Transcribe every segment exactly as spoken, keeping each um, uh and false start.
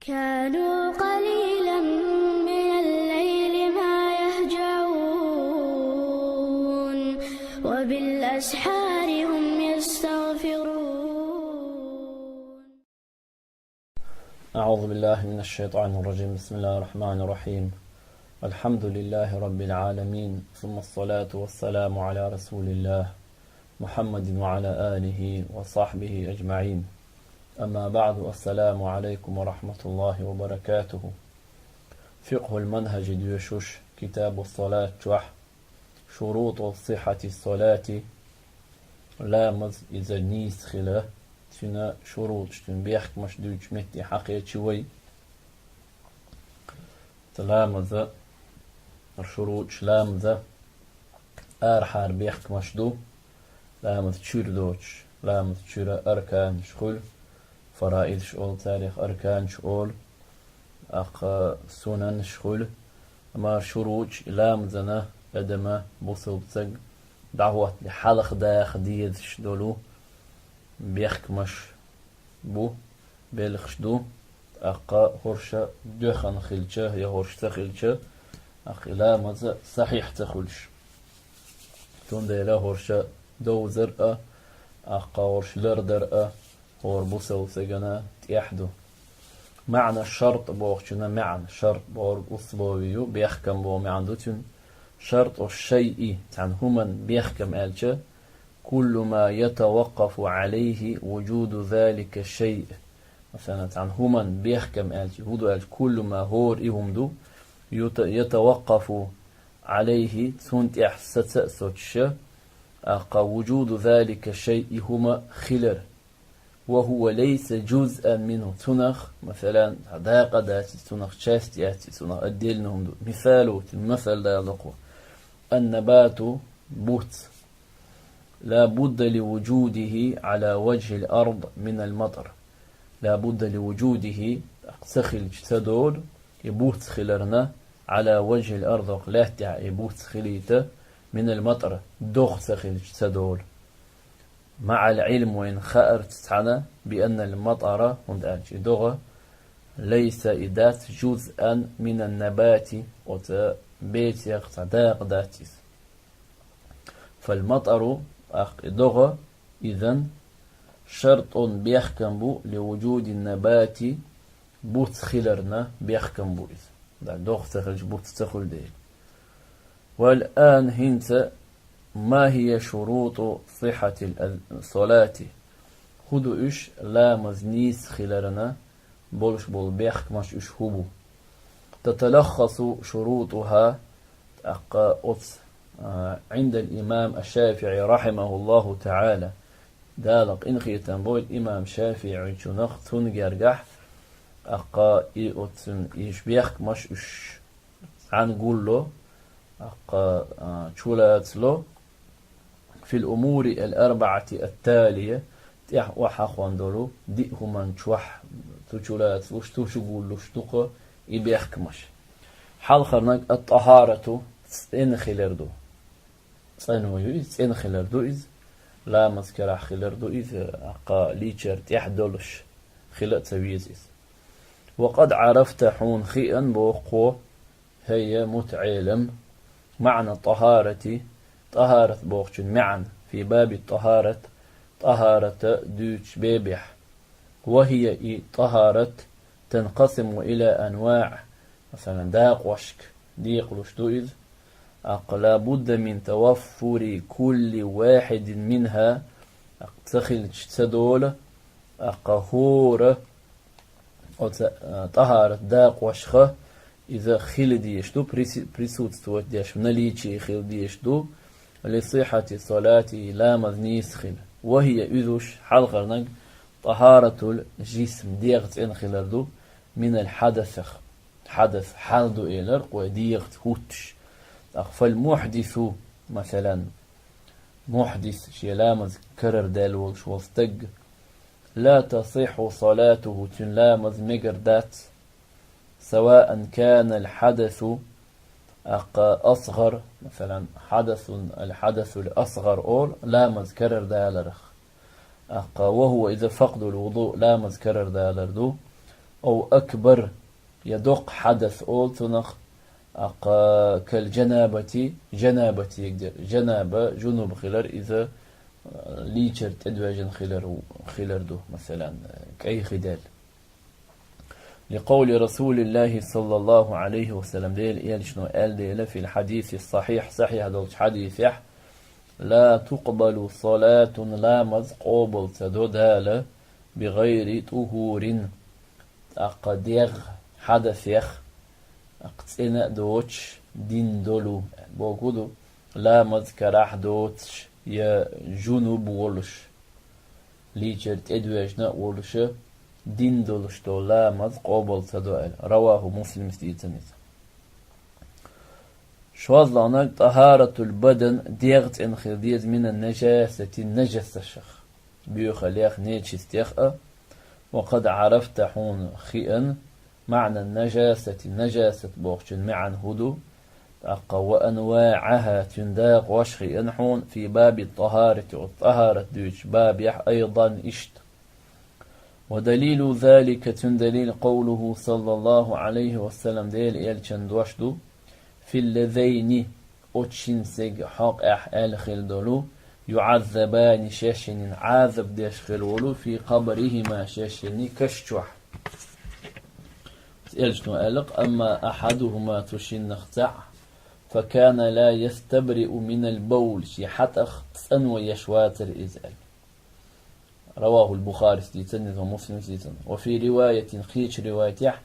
كانوا قليلا من الليل ما يهجعون، وبالأسحار هم يستغفرون. أعوذ بالله من الشيطان الرجيم. بسم الله الرحمن الرحيم. الحمد لله رب العالمين، ثم الصلاة والسلام على رسول الله محمد وعلى آله وصحبه أجمعين. أما بعد، السلام عليكم ورحمة الله وبركاته. فقه المنهج доьшуш, كتاب الصلاة чохь, شروط صحة الصلاة, ламаз иза нийса хила, цуьнан шурутӀаш, цуьнан бехкамаш дуьйцучу метте хьакхечи вай. Ламаза, шурутӀаш ламаза арахьара бехкамаш ду, ламаз чуьра доцуш, ламаз чуьра арканаш хуьлу, фараидаш олу, царех арканаш олу, тӀаккха сунанаш хуьлу, амма шурутӀаш ламазана адама бусалба стаг дӀахӀоттале хьалха даха дезаш долу бехкамаш бу, белхаш ду, тӀаккха хӀорш доьхна хилча я хӀорш ца хилча, тӀаккха и ламаз сахьихь ца хуьлуш. Цундела хӀорш довзар а, тӀаккха хӀорш лардар а хӀора бусалба стагана тӀехь ду. МаӀна шартӀ бохучунна маьӀна, шартӀ бохург условие ю, бехкам боху маьӀна ду цуьнан. ШартӀу шайъи, цхьана хӀуманна бехкам аьлча, كل ما يتوقف عليه وجود ذلك الشيء. Масала, цхьана хӀуманна бехкам аьлча, хӀун ду аьлча, كل ما, хӀора и хӀума ду, юта-, يتوقف عليه, цунна тӀехь саца а соцуш, тӀаккха وجود ذلك الشيء, и хӀума хилар. وهو ليس جزءا منه, цунах, масала, дакъа дац иза, цунах часть яц иза, цунах отдельно хӀума ду. Мисалу, масал дала кху. النبات, буц. لا بد لوجوده على وجه الأرض من المطر. لا بد لوجوده, ца хилча ца долу, и буц хиларна, على وجه الأرض, лаьттахь и буц хилийта, من المطر, догӀа ца хилча ца долу. مع العلم, вайна хаарца цхьаьна, بأن المطر, хӀунда аьлча и догӀа, ليس, и дац, جزءا من النبات, оцу бецех цхьа дакъа дац иза. فالمطر, тӀаккха и догӀа, إذن, شرط, бехкам бу, لوجود النبات, буц хиларна бехкам бу иза. Да, догӀа ца хилча буц ца хуьлу дела. والآن, хӀинца, ما هي شروط صحة الصلاة؟ ХӀун ду уьш ламаз нийса хиларна болуш болу бехкамаш уьш хӀун бу? تتلخص شروطها, тӀаккха оцу, а, عند الإمام الشافعي رحمه الله تعالى, Дала къинхетам бойла имам ШафиӀичунах, цунна гергахь, тӀаккха и оццун, и бехкамаш уьш цхьаьна гулло, тӀаккха, а, чулацало, في الأمور الأربعة التالية, тӀехь охьахондолу диъ хӀуманна чохь цу чулацалуш, цу чу гуллуш ду-кх и бехкамаш. Хьалхарнаг الطهارة, цӀена хилар ду. ЦӀено ю иза, цӀена хилар ду иза, ламаз карахь хилар ду иза, тӀаккха лийчар тӀехь долуш хила а ца веза иза. وقد عرفت, хьуна хиъна, боху кхо, хӀай мутаӀелам, معنى الطهارة, тӀахарат бохучун маьӀна, في باب الطهارة, тӀахарата дуьйцучу бебехь. وهي, и тӀахарат, تنقسم إلى أنواع, масалан, дакъошка декъалуш ду иза, тӀаккха لا بد من توفر كل واحد منها, тӀаккха ца хилча ца долу, тӀаккха хӀора оцу, а, тӀахарат дакъошха иза хила дезаш ду, приси-, присутствовать деш, в наличии хила дезаш ду, لصحة صلاته, ламаз нийса хила. وهي, иза уьш, хьалхарнаг, طهارة الجسم, дегӀ цӀена хилар ду, من الحدث, хьадас, хьал ду элира, кхо дегӀаца хӀуттуш. ТӀаккха فالمحدث, масалан, мухьдис, шен ламаз карардаьлла волуш волу стаг, لا تصح صلاته, цуьнан ламаз мегар дац, سواء كان الحدث, тӀаккха асгӀар, масалан, хьадасун, аль-хьадасуль асгӀар олу, ламаз карардаларх. ТӀаккха وهو, иза, فقد الوضوء, ламаз карардалар ду, أو أكبر, я доккха хьадас олу цунах, тӀаккха كالجنابة, жанабат егдер. Жанаба, жунуб хилар, иза, э, лийчар тӀедоьжна хилар, хилар ду, масалан, э, кӀай хи даьлла. لقول رسول الله صلى الله عليه وسلم, Делан элчано аьлла дела في الحديث الصحيح, сахьихь долчу хьадисехь: لا تقبل صلاة, ламаз къобал ца до Дала, بغير طهور, тӀаккха дегӀ хьадасех, тӀаккха цӀена а доцуш, дина долу, бохург ду, ламаз карахь доцуш я жунуб волуш, лийчар тӀедоьжна а волуша, дина долуш долу ламаз къобал ца до аьлла. رواه مسلم, дийцина иза. ШозлагӀнаг: طهارة البدن, дегӀ цӀена хила деза, من النجاسة, нажасашах, боьхалех, нечистех а. وقد عرفت, хьуна хиъна, معنى النجاسة, нажасат бохучун маьӀна хӀун ду, тӀаккха وأنواعها, цуьнан дакъош хиъна хьуна, في باب الطهارة, оцу тӀахарат дуьйцучу бабехь أيضا, иштта. ودليل ذلك, цуьнан далил, قوله صلى الله عليه وسلم, Делан элчан дош ду: في اللذين, оцу шина стеган хьокъехь аьлла хилла долу, يعذبان, шаьшшинна Ӏазап деш хилла волу, في قبرهما, шаьшшинна каш чохь. Элчано аьлла-кх: أما أحدهما, цу шиннах цхьаъ, فكان لا يستبرئ من البول, шен хьатӀах цӀано еш вацара иза аьлла. رواه البخاري, дийцина иза, ва Муслима дийцина. وفي رواية, кхечу риваятехь,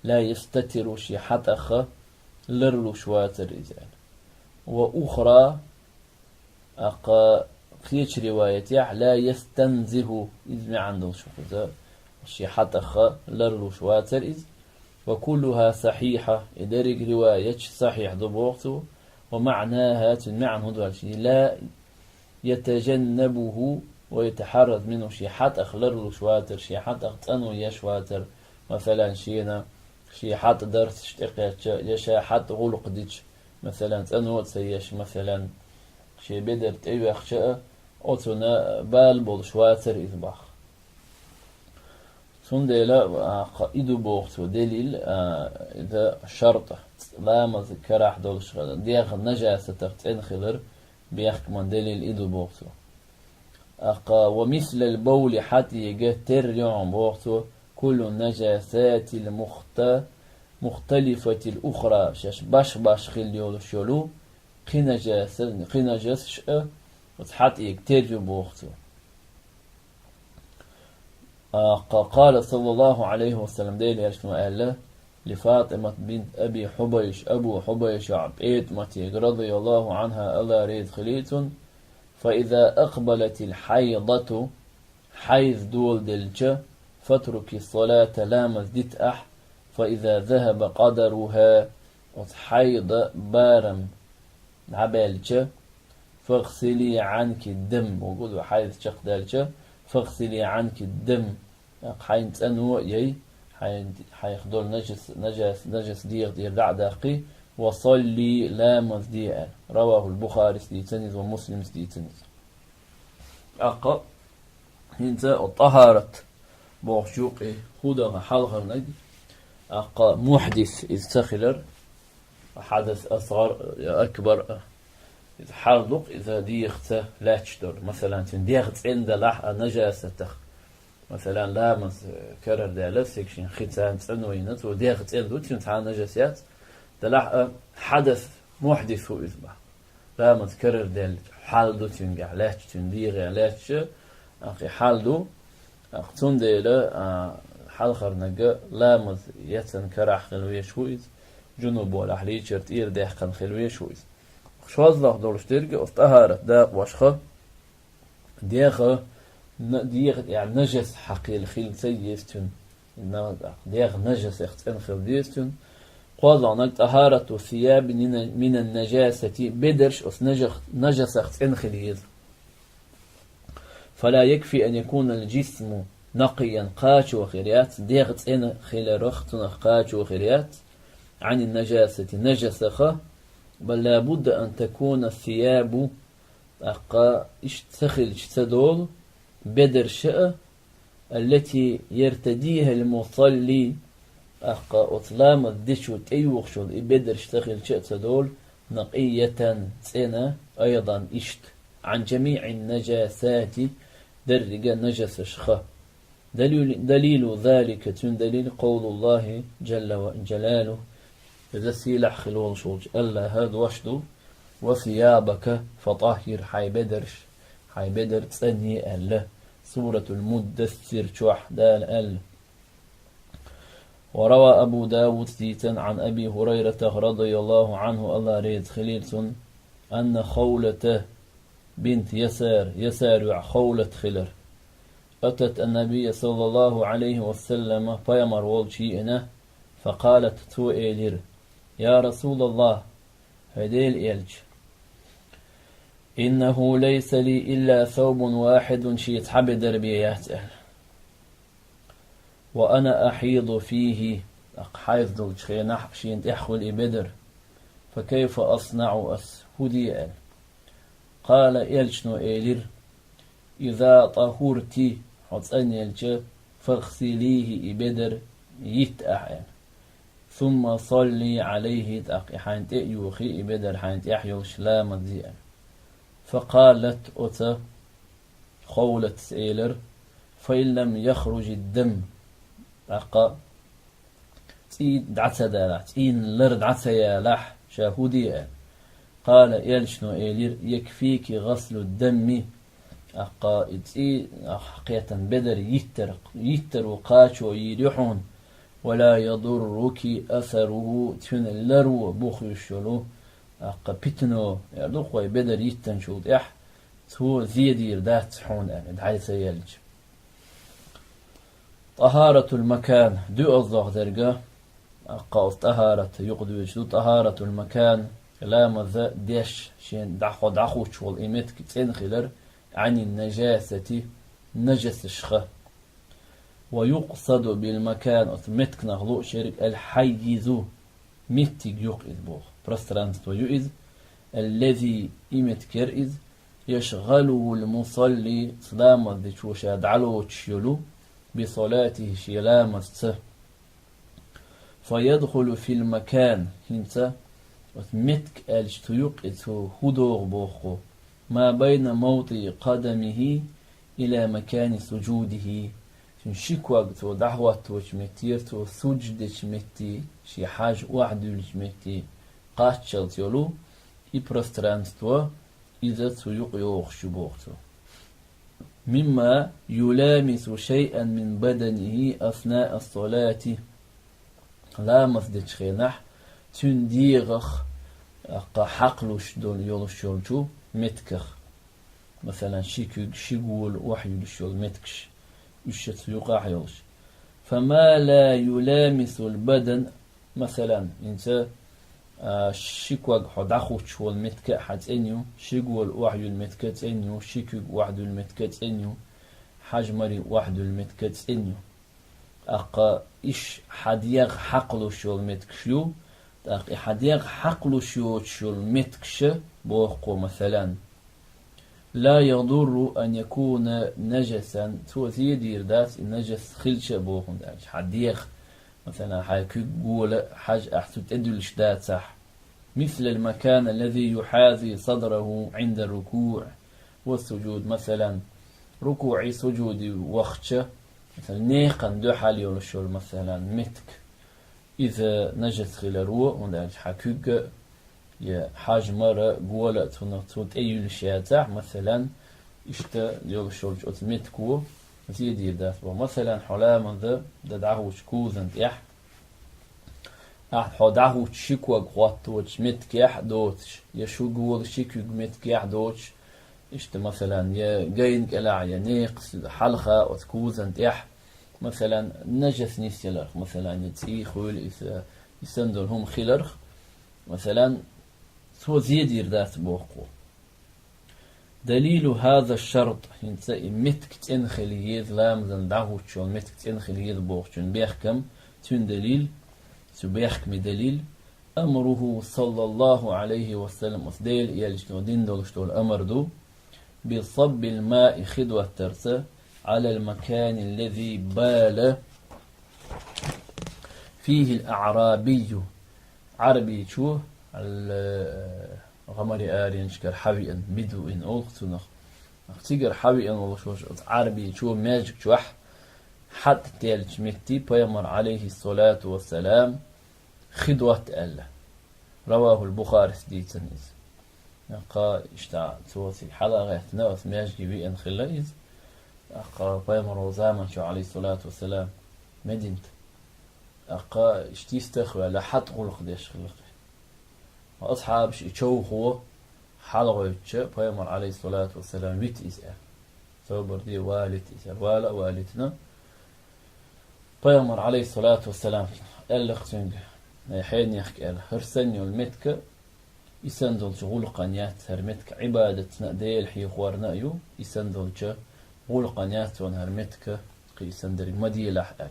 لا يستتر, шен хьатӀах ларлуш вацара иза аьлла. وأخرى, тӀаккха кхечу риваятехь, لا يستنزه, иза маьӀна долуш ву иза, шен хьатӀах ларлуш вацара иза. وكلها صحيحة, и дерриг риваяташ сахьихь ду боху цо. ومعناها, цуьнан маьӀна хӀун ду аьлча, لا يتجنبه ويتحرز منه, шен хьатӀах ларлуш вацара, шен хьатӀах цӀано еш вацара, масалан, шена шен хьатӀа дарсаш тӀекхаьчча, я ша хьатӀа гӀуллакх дича, масалан, цӀано а ца еш, масалан, шен бедар тӀевехча а, оцунна бала болуш вацара иза боху. Цундела, а, кха, и ду боху цо делил, а, иза шартӀ, ламаз карахь долуш хилар, дегӀ нажасатах цӀена хилар, бехкаман делил и ду боху цо. Аккха, ومثل البول, хьатӀега терра ю хьуна боху цо, كل النجاسات المخت-, المختلفة الأخرى, шаьш баш-баш хилла йолуш йолу кхин нажаса-, кхин нажасаш а оцу хьатӀега терра ю боху цо. Аккха, قال صلى الله عليه وسلم, Делан элчано аьлла, لفاطمة بنت أبي حبيش, Абу Хьубайша ПетӀматега, رضي الله عنها, АллахӀ реза хилийла цунна: فإذا أقبلت الحيضة, хьайз доладелча, فاتركي الصلاة, ламаз дита ахь, فإذا ذهب قدرها, оцу хьайдан барам дӀабаьлча, فاغسلي عنك الدم, бохург ду, хьайз чекхдаьлча, فاغسلي عنك الدم, хьайна цӀано а яй, хьайн-, хьайх долу нажас, нажас, нажас дегӀа тӀера дӀа а даккхий, وصلي, ламаз де аьлла. رواه البخاري, дийцина иза, ва Муслима дийцина иза. Аккха, хӀинца тӀахарат бохучу юкъе хӀун дан хьалхарниг, аккха, мухьдис иза ца хилар, хьадас асгӀар я акбар а, иза хьал ду-кх, иза дегӀаца лаьтташ долу. Масалан, цуьнан дегӀ цӀена далахь а нажасатах. Масалан, ламаз, э, карара даьлла, цига шен хи царна цӀано йина, цо дегӀ цӀена ду, цуьнан цхьа а нажас яц, далахь а хьадас, мухьдис ву иза боху. Ламаз карара даьлла хьал ду цуьнгахь лаьтташ, цуьнан дегӀехь лаьтташ, аккха, и хьал ду. Аккха, цундела, а, хьалхарниг ламаз яцан карахь хила везаш ву иза, жунуб волахь лийчар тӀера даьккхина хила везаш ву иза. ШозлагӀа долуш дерг оцу тӀахарат дакъошха, дегӀа, на-, дегӀа тӀехь нажас хьакхелла хила ца еза цуьнан. На-, дегӀ нажасех цӀена хила деза цуьнан. КхозлагӀниг: طهارة الثياب من، من النجاسة, бедарш оцу нажах-, нажасах цӀена хила еза. فلا يكفي أن يكون الجسم نقيا, кхачо хир яц, дегӀ цӀена хиларх цунах кхачо хир яц, عن النجاسة, нажасах, بل لا بد أن تكون الثياب, тӀаккха иштта ца хилча ца долу, бедарш а, التي يرتديها المصلي, ТӀаккха оцу ламаз дечо тӀеюхуш йолу и бедарш ца хилча а ца долу, نقية, цӀена, أيضا, иштта, عن جميع النجاسات, дерриге нажасашха. دليل، دليل ذلك, цуьнан далил, قول الله جل جلاله, иза сийлахь хила волуш волчу АллахӀа дош ду: وثيابك فطهر, хьайн бедарш, хьайн бедар цӀанъе аьлла. Суратул Муддассир чохь Дала аьлла. وروى أبو داود, дийцина, عن أبي هريرة رضي الله عنه, АллахӀ реза хилийла цунна, أن خولة بنت يسار, Ясар йоӀ Ховлат хилар, أتت النبي صلى الله عليه وسلم, пайхамар волчу йиъна, فقالت, цо элира: يا رسول الله, хӀай Делан элча, إنه ليس لي إلا ثوب واحد, шен цхьа бедар бен яц аьлла. وأنا أحيض فيه, тӀаккха хьайз долчу хенахь шена тӀехь хуьлу и бедар. فكيف أصنع, ас хӀун де аьлла? قال, элчано элира: إذا طهرت, хьо цӀанъелча, فاغسليه, и бедар йитта ахь аьлла. ثم صلي عليه, тӀаккха и хьайна тӀе а йохий, и бедар хьайна тӀехь йолуш ламаз де аьлла. فقالت, оцу Ховлатас элира: فإن لم يخرج الدم, тӀаккха цӀий дӀа ца далахь, цӀийнан лар дӀа ца ялахь, ша хӀун де аьлла? قال, элчано элира: يكفيك غسل الدم, тӀаккха и цӀий, ахь кхетан бедар йиттар, йиттаро кхачо йийр ю хьуна, ولا يضرك أثره, цуьнан ларо бух юьсуш йолу, тӀаккха питано, яр ду-кх вай, бедар йиттанчул тӀаьхьа, цо зе дийр дац хьуна аьлла, дӀай ца елча. طهارة المكان, доьазалгӀа дерг, тӀаккха оцу тӀахӀарат юкъа дуьйцуш ду, طهارة المكان, ламаз деш, шен дӀахо дӀахуттуш волу и меттиг цӀена хилар, عن النجاسة, нажасашха. ويقصد بالمكان, оцу меттигах луучу ерг, الحيز, меттиг ю-кх иза боху, пространство ю иза, الذي, и меттиг яра иза, يشغله المصلي, ламаз дечо ша дӀалоцуш йолу, بصلاته, шен ламазца. فيدخل في المكان, хӀинца оцу меттиг аьлча цу юкъа цо хӀун догӀу боху, ما بين موضع قدمه إلى مكان سجوده. Шен ши ког цо дӀахӀотточу меттера, цо суджуд дечу метте, шен хьажа охьадуьллучу метте кхаччалц йолу и пространство, иза цу юкъа йогӀуш ю боху цо. مما يلامس شيئا من بدنه أثناء الصلاة. Ламаз дечу хенахь цуьнан дегӀах, тӀаккха хьакхалуш долу, йолуш йолчу меттигах. Масалан, ши куьг, ши гола охьаюьллуш йолу меттигаш. Уьш ша цу юкъахь йолуш. فما لا يلامس البدن, масалан, хӀинца, а, ши ког хьо дӀахуттуш волу меттиг а хьан цӀена ю, ши гола охьаюьллу меттиг а цӀена ю, ши куьг охьадуьллу меттиг а цӀена ю, хьажа маре охьадуьллу меттиг а цӀена ю. ТӀаккха иш хьан дегӀ хьакхалуш йолу меттигаш ю, тӀаккха и хьан дегӀ хьакхалуш йоцуш йолу меттигаш боху кхо, масалан, لا يضر أن يكون نجسا, цо зе дийр дац и нажас хилча а боху, хӀунда аьлча хьан дегӀ, масалан, хьайн куьг, гола, хьажа ахь цу тӀедуьллуш дацахь. مثل المكان الذي يحاذي صدره عند الركوع والسجود, масалан, рукуӀе, сужуде вахча, масалан, некхан дуьхьал йолуш йолу, масалан, меттиг. Иза нажас хиларо, хӀунда аьлча хьан куьг а, я хьажа мара, гола а цунах цу тӀе юьллуш яцахь, масалан, иштта йолуш йолчу оцу меттиго зе дийр дац боху. Масалан, хьо ламаза дан дӀахӀуттуш кузан тӀехь, ахь хьо дӀахӀуттуш ши ког хӀотточу меттигехь а доцуш, я ши гола, ши куьг меттигехь а доцуш, иштта, масалан, я гайна кӀелахь, я некхаца хьалха оцу кузан тӀехь, масалан, нажас нисъяларх, масалан, я цӀий хуьлу иза, и санна долу хӀума хиларх, масалан, цо зе дийр дац боху кхо. دليل هذا الشرط, хӀинца и меттиг цӀена хила еза, ламазан дӀахӀуттуш йолу меттиг цӀена хила еза бохучун бехкам, цуьнан далил, цу бехкаме далил, أمره صلى الله عليه وسلم, оцу Делан элчано дина долуш долу амар ду, بصب الماء, хи доттарца, على المكان الذي بال فيه الأعرابي. Ӏарбичо, ал-, гӀамари аренашкара хьавеана, бедуин олу цунах. Цигара хьавеана волуш волчу оцу Ӏарбичо маьждиг чохь хьатӀаделлачу метте Пайхамар, Ӏалайхиссалату вассалам, хи дотта аьлла. Равахул Бухарис дийцина иза. ТӀаккха иштта цо цига хьала а гӀаьттина, оцу маьждиге веана хилла иза. ТӀаккха Пайхамар волу заманчохь, Ӏалайхиссалату вассалам, Мединат. ТӀаккха иштта йистах а ваьлла, хьатӀа гӀуллакх деш хилла кхин. Асхьабаш и човхо хьалагӀоьттича, Пайхамар, Ӏалайхиссалату вассалам, вита иза аьлла. Собар де, валийта иза аьлла. Вала а валийтина. Пайхамар, Ӏалайхиссалату вассалам, аьлла-кх цуьнга: «Ай, хьенех, — аьлла, — хӀара санна йолу меттиг, и санна долчу гӀуллакхана яц, хӀара меттиг Ӏибадатна а, Дела хьехорна а ю, и санна долчу гӀуллакхана яц хьуна хӀара меттиг, кхин и санна дерг ма делахь», — аьлла.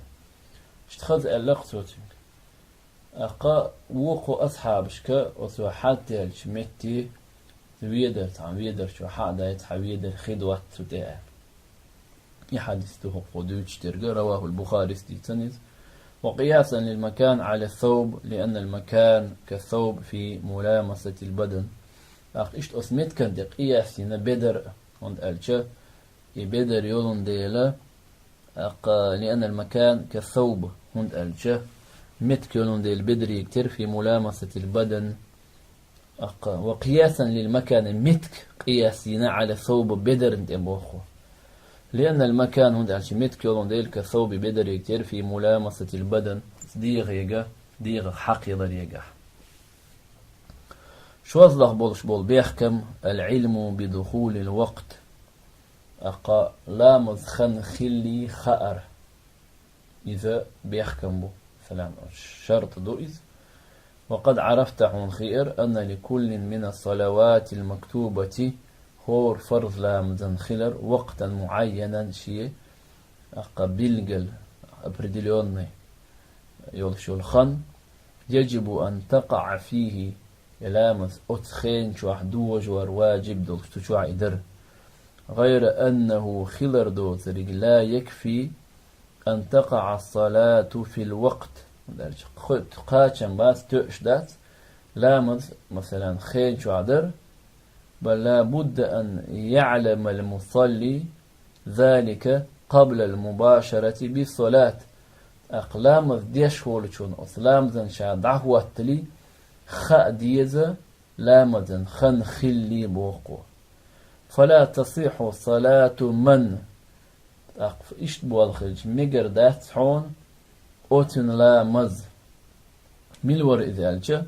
Иштта хаза аьлла-кх цо цуьнга. ТӀаккха вукху асхьабашка оцо хьатӀаделлачу метте, ведар, цхьана ведар чу хьа а дай, цхьа ведар хи дотта цу тӀе аьлла. И хьадис ду хӀокхо дуьйцуш дерг, равахул Бухарис дийцина иза. وقياسا للمكان على الثوب، لأن المكان كالثوب في ملامسة البدن. ТӀаккха иштта оцу меттиган тӀе къияс йина бедар а, хӀунда аьлча и бедар йолун дела, тӀаккха لأن المكان كالثوب, хӀунда аьлча меттиг йолун дела бедарига тера في ملامسة البدن. ТӀаккха وقياسا للمكان, меттиг къияс йина على الثوب, бедарна тӀе боху. لأن المكان, хӀунда аьлча меттиг йолун дела كالثوب, бедарига тера في ملامسة البدن, дегӀега, дегӀах хьакхеларегахь. ШозлагӀа болуш болу бехкам العلم بدخول الوقت. ТӀаккха ламаз хан хилли хаар. Иза бехкам бу. Салам, шарт ду иза. وقد عرفت, хьуна хиира, أن لكل من الصلوات المكتوبة, хӀора фарз ламазан хилар, وقتا معينا, шен, тӀаккха билггал, определённый йолуш йолу хан, يجب أن تقع فيه, и ламаз оцу хен чохь дожор важиб долуш, цу чохь и дара. غير أنه, хилар доцург, لا يكفي أن تقع الصلاة في الوقت. Дальше кхо-, кхачам бац, тоьуш дац, ламаз, масалан, хен чохь дара, بل لا بد أن يعلم المصلي ذلك قبل المباشرة بالصلاة. ТӀаккха ламаз деш волчунна оцу ламазан ша дӀахӀоттале, хаа деза ламазан хан хилли боху. فلا تصح صلاة من. ТӀаккха иштта болу хилча, мегар дац хьуна оцуьнан ламаз. Мила вара иза аьлча,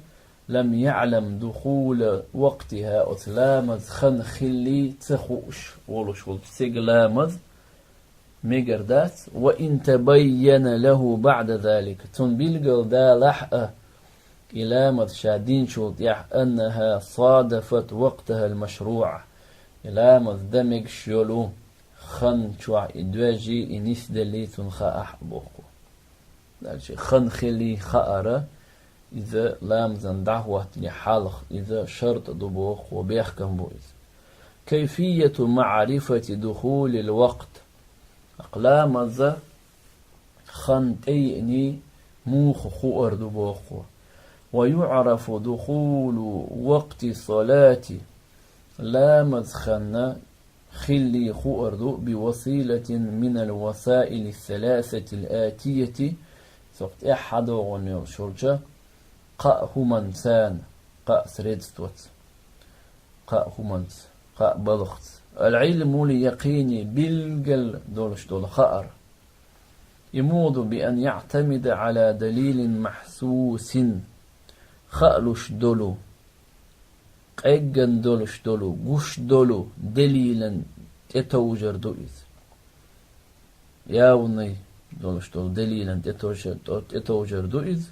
لم يعلم دخول وقتها, оцу ламаз хан хилли ца хууш волуш волчу стеган ламаз мегар дац, وإن تبين له بعد ذلك, цунна билггал далахь а, и ламаз ша динчул тӀаьхьа, أنها صادفت وقتها المشروع, и ламаз дан мегаш йолу хан чохь и доьжий, и нисделлий цунна хаахь а боху. Дальше хан хилли хаара, иза ламазан дӀахӀоттале хьалха, иза шарт ду боху, бехкам бу иза. كيفية معرفة دخول الوقت. ТӀаккха ламаза хан тӀеиъний муха хуур ду боху. ويعرف دخول وقت الصلاة. Ламаз хан хилли хуур ду بوسيلة من الوسائل الثلاثة الآتية, цу тӀехь хьадогӀун йолчу кхаа хӀуманца, кхаа средстваца, кхаа хӀуманца, кхаа балхаца. العلم اليقين, билггал долуш долу хаар. И муха ду, بأن يعتمد على دليل محسوس, хаалуш долу, къегган долуш долу, гуш долу делилан тӀетовжар ду иза. Явный долуш долу делилан тӀетовжар, тӀетовжар ду иза.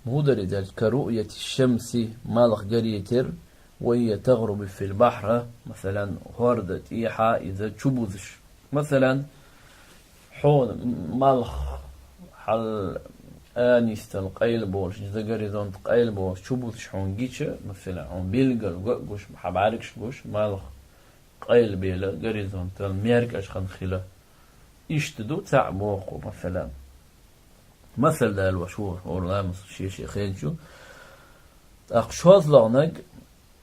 ХӀун дара иза аьлча, كرؤية الشمس, малх гаре терра, وهي تغرب في البحر, масалан, хӀорда тӀехьа иза чубузуш. Масалан, хьуна малх хьал анистал къайла болуш, иза горизонт къайла болуш, чубузуш хьуна гича, масалан, хьуна билггал го а гуш, хьан бӀаьргаш гуш, малх къайла бела, горизонтал меркӀаж хан хила. Иштта ду цхьаъ боху, масалан. Масал далош ву хӀора ламаз шен-шен хенчу. ТӀаккха шозлагӀнаг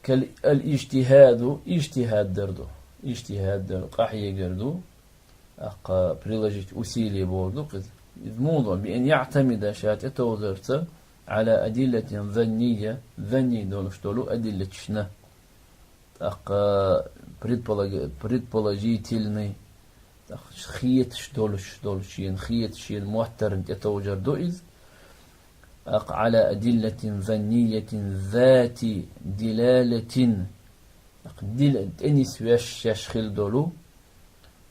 кал-, аль-ижтихӀаду, ижтихӀад дар ду. ИжтихӀад дар, къахьегар ду. ТӀаккха приложить усилие бохург ду-кх иза. Иза муха ду? Би ан яӀтамида, ша тӀетовжарца, Ӏала адиллатин заннийя, занний долуш долу адиллаташна. ТӀаккха предполаг-, предположительный, тӀаккха хеташ долуш, долуш шена, хеташ шена моттарна тӀетовжар ду иза. ТӀаккха Ӏала адиллатин занниятин зати дилалатин. ТӀаккха дил-, тӀенисвеш шаьш хила долу.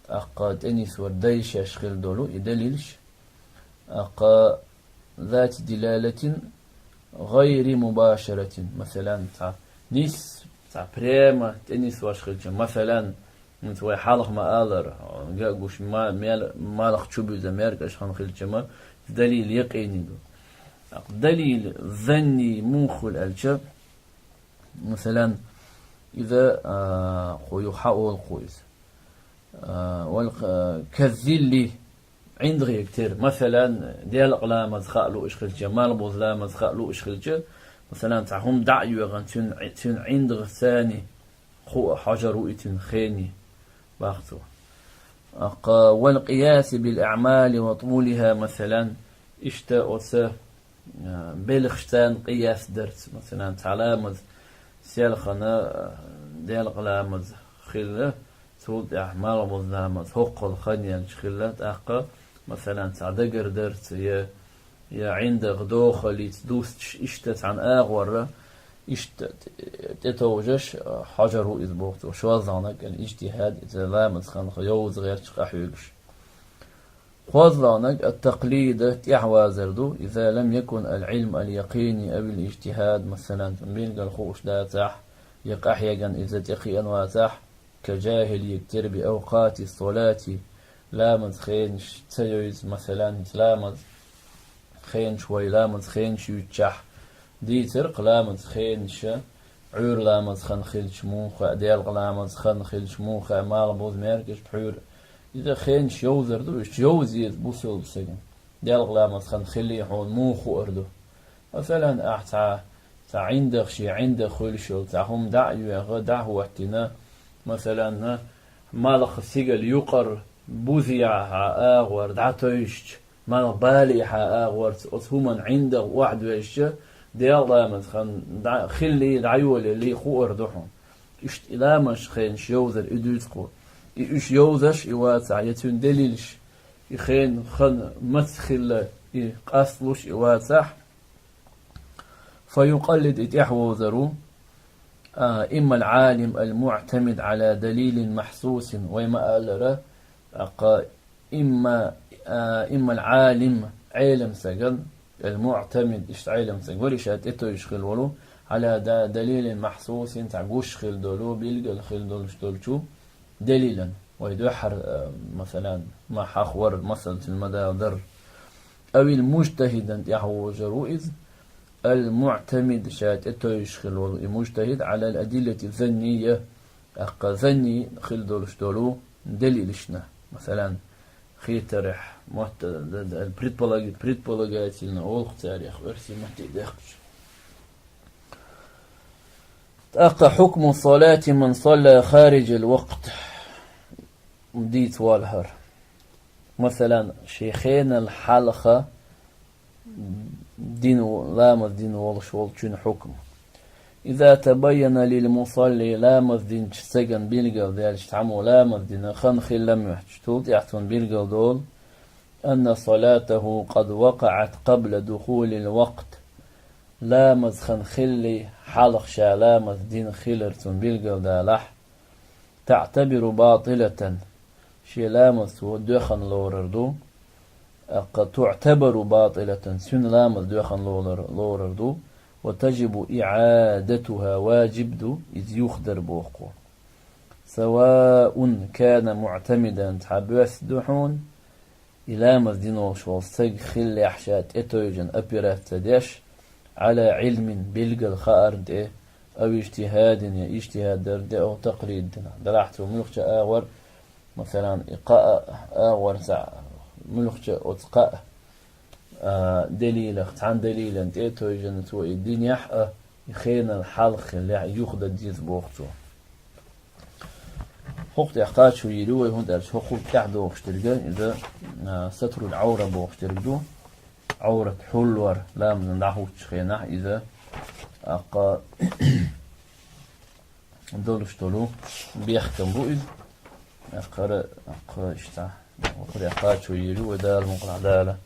ТӀаккха тӀенисвар дай шаьш хила долу и далилаш. ТӀаккха зати дилалатин гӀайри мубашаратин. Масалан, цхьа нис, цхьа прямо тӀенисвеш хилча, масалан, хӀинца вай хьалха ма аллара, гагуш ма-, мел-, малх чу буьза меркӀаш хан хилча ма, далил якъини ду. ТӀаккха далил занни муха хуьлу аьлча, масалан, иза, а, кху юха хьаолу кху иза. А, вал, а, каззилли, ӀиндагӀега тера. Масалан, делкъа ламаз хаа лууш хилча, малхбуза ламаз хаа лууш хилча, масалан, цхьа хӀума дӀа а йоьгӀна, цуьнан, цуьнан ӀиндагӀаца цхьаьна хуу хьожар ву и цуьнан хене, бах цо. ТӀаккха вал къияси бил аӀмали ва тӀулиха, масалан, иштта оцу а, белхашца къияс дарца, масалан, цхьа ламаз селхана, а, делкъа ламаз хилла, цул тӀаьхьа малхбуза ламаз хӀоккхул хан елча хилла, тӀаккха, масалан, цхьа дагардарца я, я ӀиндагӀ дохаллица дусташ иштта цхьана агӀорра, иштта тӀе-, тӀетовжаш, а, хьожар ву иза боху цо, шозлагӀнаг, ижтихӀад, иза ламаз хан йовза гӀерташ къахьоьгуш. КхозлагӀнаг ат-такълида, тӀаьхьавазар ду, иза лам якун аль-Ӏилм аль-якъини авил ижтихӀад, масалан, билггал хууш дацахь, я къахьеган иза тӀекхиъна вацахь, ка жахӀилега тера би авкъати ссалати, ламаз хенаш ца йовза, масалан, хӀинца ламаз хенаш вай, ламаз хенаш юьйцучахь, дийцар-кх ламаз хенаша, Ӏуьйра ламаз хан хилча муха хаьа, делкъа ламаз хан хилча муха хаьа, малхбуза меркӀаш пхьуьйра. Иза хенаш йовзар ду, иштта йовза еза бусалба стагана. Делкъа ламаз хан хиллий хьуна муха хуур ду? Масалан, ахь цхьа, цхьа ӀиндагӀ, шен ӀиндагӀ хуьлуш йолу цхьа хӀума дӀа а йоьгӀна, дӀа а хӀоттийна, масалан, малх сигала юкъара бузехьа агӀор дӀатовжча, малх балехьа агӀорца оцу хӀуманна ӀиндагӀ охьадоьжча, делкъа ламаз хан дӀа-, хиллий, дӀайолаллий хуур ду хьуна. Иштта и ламаз хенаш йовзар и дуьйцу кхо. И уьш йовзаш и вацахь, я цуьнан делилаш, и хен хан маца хилла, и къасталуш и вацахь, фа юкъаллид, и тӀаьхьавовзар ву, а, имма аль-Ӏалим аль-муӀтамид Ӏала далилин махьсусин, вай ма аллара, тӀаккха имма, а, имма аль-Ӏалим, Ӏелам стагана, аль-муӀтамид, иштта Ӏелам стаг вара, ша тӀетовжаш хила волу, Ӏала да-, далилин махьсусин, цхьа гуш хила долу, билггал хила долуш долчу, делилан. Вай дуьххьара, а, масалан, ма хьахвар, масалцун ма дала дар. Авил мужтахидан тӀаьхьавожар ву иза. Ал-муӀтамид ша тӀетойжуш хила волу и мужтахид Ӏалал адиллати заннийя, тӀаккха занний хила долуш долу делилашна. Масалан, хетарехь, мотт-, д-, д-, предполаги-, предполагательно олу-кх царех, оьрсийн маттахь дехкача. ТӀаккха хьукму салати ман салла хариджал вакт дийца валахьара. Масалан, шен хенал хьалха дина, ламаз дина волуш волчун хьукма. Иза табайяна лил мусалли, ламаз динчу стагана билгал даьлча, цхьаммо ламаз дина хан хилла моьттуш, цул тӀаьхьа цунна билгал долу, анна салатаху къад вакъаӀат къабла духулил вакт, ламаз хан хиллий, хьалха ша ламаз дина хилар цунна билгал далахь, таӀтабиру батилатан, шен ламаз цо доьхна лорар ду, тӀаккха туӀтабару батилатан, цуьнан ламаз доьхна лорар, лорар ду, ва тажибу иӀадатуха, важиб ду иза юхадар боху кхо. Саваун кана муӀтамидан, цхьа боьсса ду хьуна, и ламаз дина волуш волу стаг хиллехь ша тӀетойжина операция деш, Ӏала Ӏилмин, билггал хаарна тӀе, ав ижтихӀадин, я ижтихӀад дарна тӀе, ав такълид дина. Делахь цо муьлххача агӀор, масалан, и кхаа агӀор цхьаъ, муьлххача оцу кхаа а, далилах, цхьан далилан тӀе а тевжина цо и динехь а, и хенал хьалха хиллехь, юха дан деза боху цо. ХӀокху тӀехь кхачо йийр ю вай, хӀунда аьлча хӀокху тӀехь дохуш дерг, иза, а, сатруд Ӏавра бохуш дерг ду. Ӏаврат хьуллор, ламазан дӀахӀуттучу хенахь иза, тӀаккха долуш долу бехкам бу иза. ТӀаккха, тӀаккха иштта, хӀокху тӀехь кхачо йийр ю вай, Дала мукъалахь Дала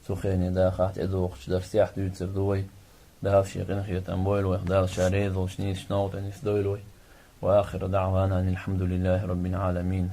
цу хене дахахь тӀедогӀучу дарсехь дуьйцур ду вай. Дала шен къинхетам бойла вайх, Дала ша реза волчу нийсачу новкъа тӀе нисдойла вай. وآخر دعوانا أن الحمد لله رب العالمين.